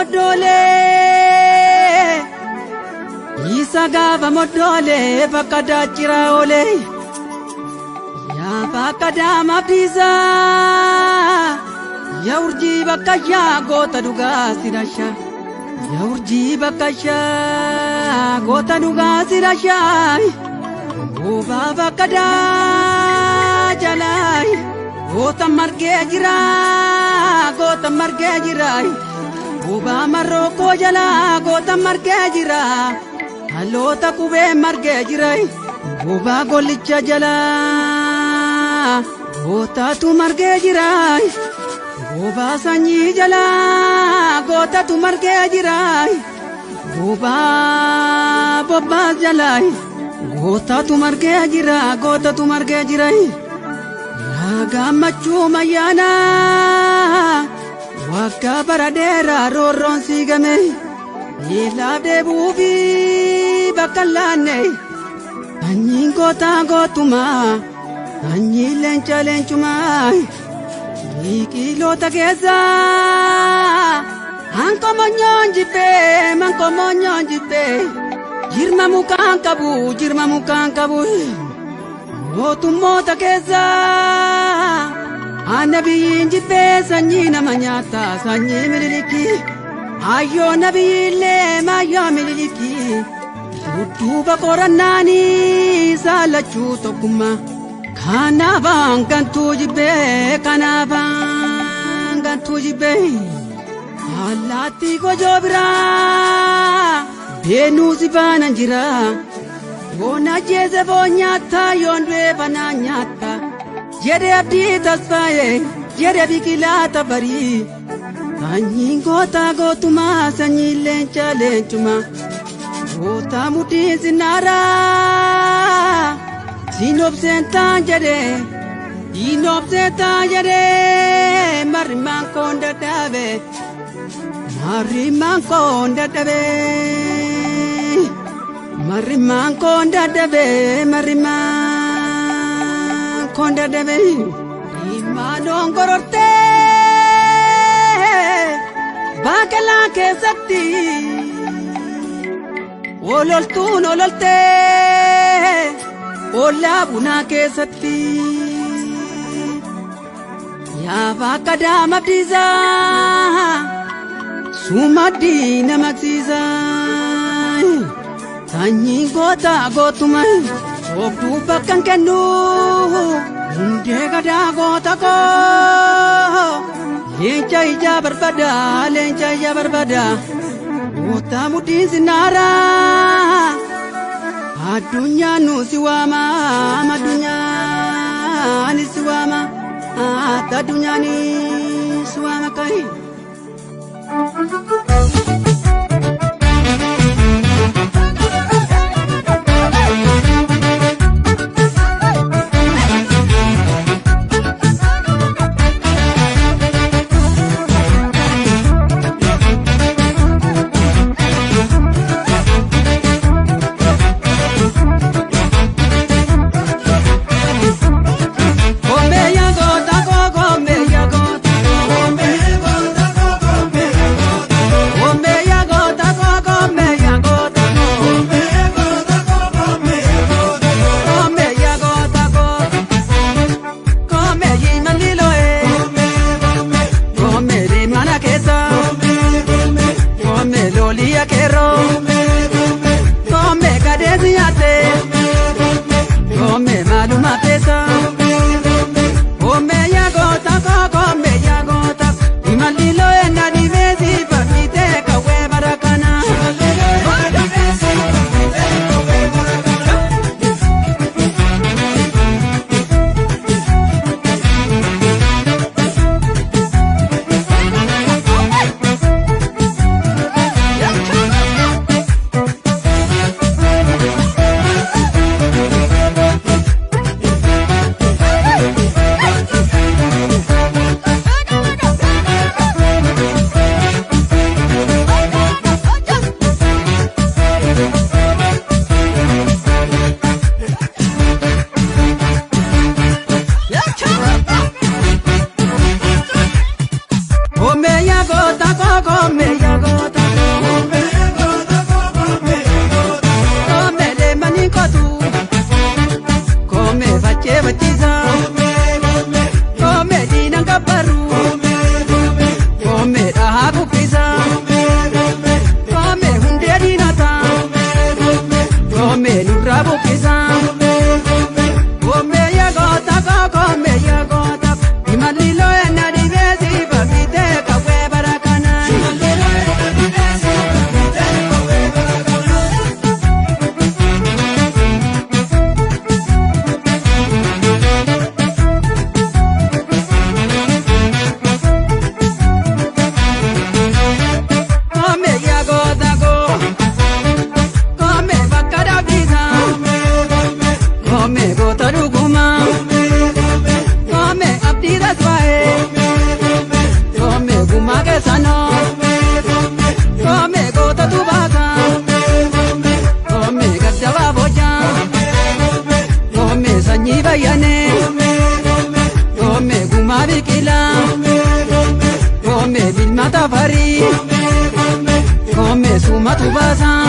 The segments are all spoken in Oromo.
moddoolee isa gaafa moddoolee bakka daachiraa oolee yaa bakka daamabdiisaa yaa urjii bakka yaa goota dhugaa sirashaa yaa urjii bakka yaa goota dhugaa sirashaa goobaa bakka daa jalaa goota margee jira goota margee jira goobaa marrookoo jalaa goota margee jira haloota qubee margee jira goobaa gollicha jalaa gootatu margee jira goobaa sanyii jalaa gootatu margee jira goobaa bobbaas jalaa gootatu margee jira gootatu margee jira. Gammachuu mayyaana waggaa bara dheeraa roorroon siigame miilaaf deebi'uufi bakka hin laanne sanyiin gootaa gootumaa sanyiin leenca leencumaa biqiloota keessaa hankomonyoon jibbee mankomonyoon jibbee jirma mukaan qabu jirma mukaan qabu. Mootummoota keessaa annabiyyiin jibbee sanyii nama nyaata sanyii mililikii ayyoo nabiyyiillee maayyoo mililikii dudduuba qorannaanii saalachuu tokkummaa kanaafaan gantuu jibbee kanaafaan gantuu jibbee allaattii gojoo biraa beenuu si faana jira. Yoon ajjeese foon nyaata yoon du'e banaa nyaata jedhe abdii tasfaa'e jedhe biqilaa tafarii sanyiin gootaa gootumaa sanyiin leenca leencumaa goota mudhiin sinnaaraa siin obseen taan jedhe siin obseen taan jedhe marrimaan koon dadhabe marrimaan koon dadhabe. Marrimaan koon dadhabe marrimaan koon dadhabe ilmaanoon gorortee baaqelaa keessatti ololtuun ololtee ollaa bunaa keessatti yaa bakka daamabdiisaa sumaddii namaqsiisaa. Sanyiin goota gootuma obduu bakka hin kennu hundee gadaa goota koo leenca ijaa barbaada leenca ijaa barbaada goota mudhiin sinnaaraa addunyaan nu si waama addunyaan si waama addunyaan si waama kai. Gombe Biqilaa, koomee bilmata farii, koomee suumatu baasaa.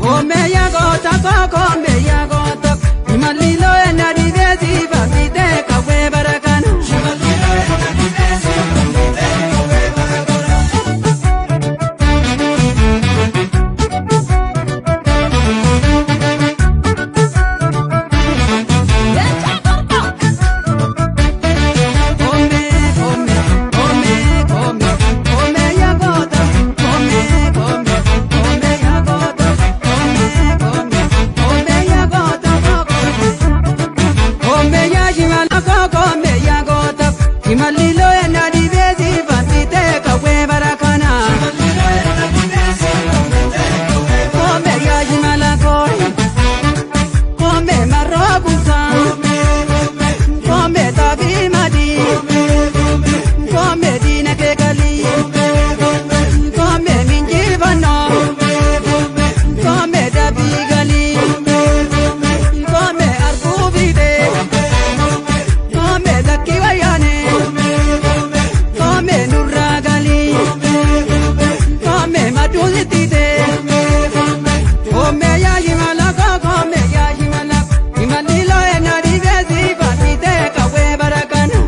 Koomee yaa goota koo, koomee yaa goota, imalli loo'ee na dhibee siifa fiixee qawwee bara kana. Koomee koomee koomee koomee koomee yaa goota, koomee koomee koomee yaa goota, koomee koomee koomee yaa goota, koomee yaa shimala koo, koomee yaa goota, imalli loo'ee na dhibee siifa fiixee qawwee bara kana. Koomee yaa shimala koo, koomee marroo kumsaa, koomee xaafii madii. Koomee diina kee galii, koomee minjifannoo, koomee dabii galii, koomee arguu fiixee, koomee lakkii wayyaanee, koomee nurraa galii, koomee maduu sittiitee, koomee yaa shimala koo, koomee yaa shimala, imalli loo'ee na dhibee siifa fiixee qawwee bara kana.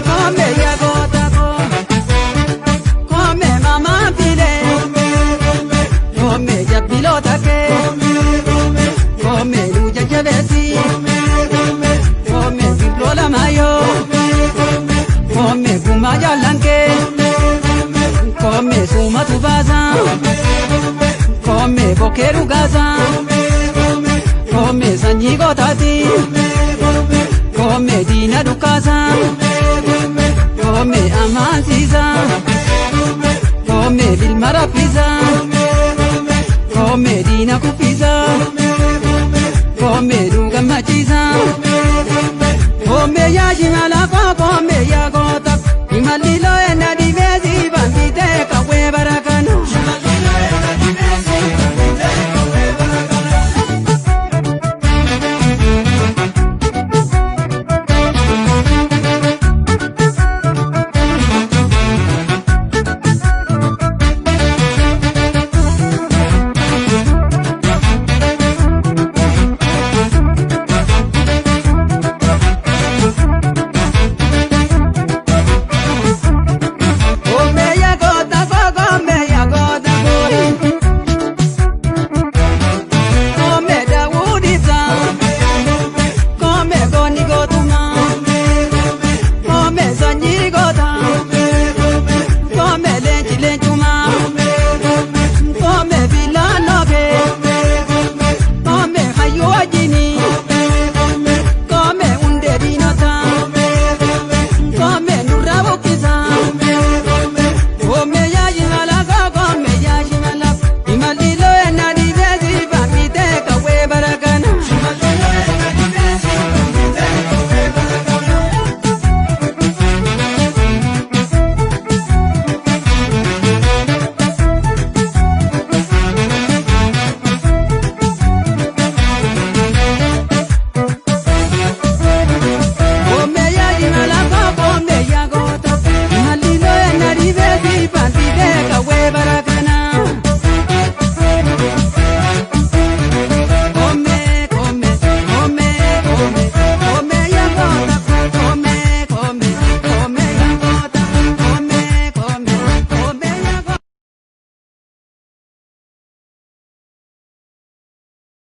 Koomee yaa goota koo, koomee mamaa filee, koomee jabbiloota kee, koomee nu jajjabeessi, koomee birroo lamayoo, koomee gumaa jaallankee, koomee suumatu baasaa, koomee bokkee dhugaasaa, koomee sanyii gootaati, koomee diina dhukkaasaa. Koomee amaansiisaa, koomee bilma raffisaa, koomee diina kuffisaa, koomee nu gammachiisaa.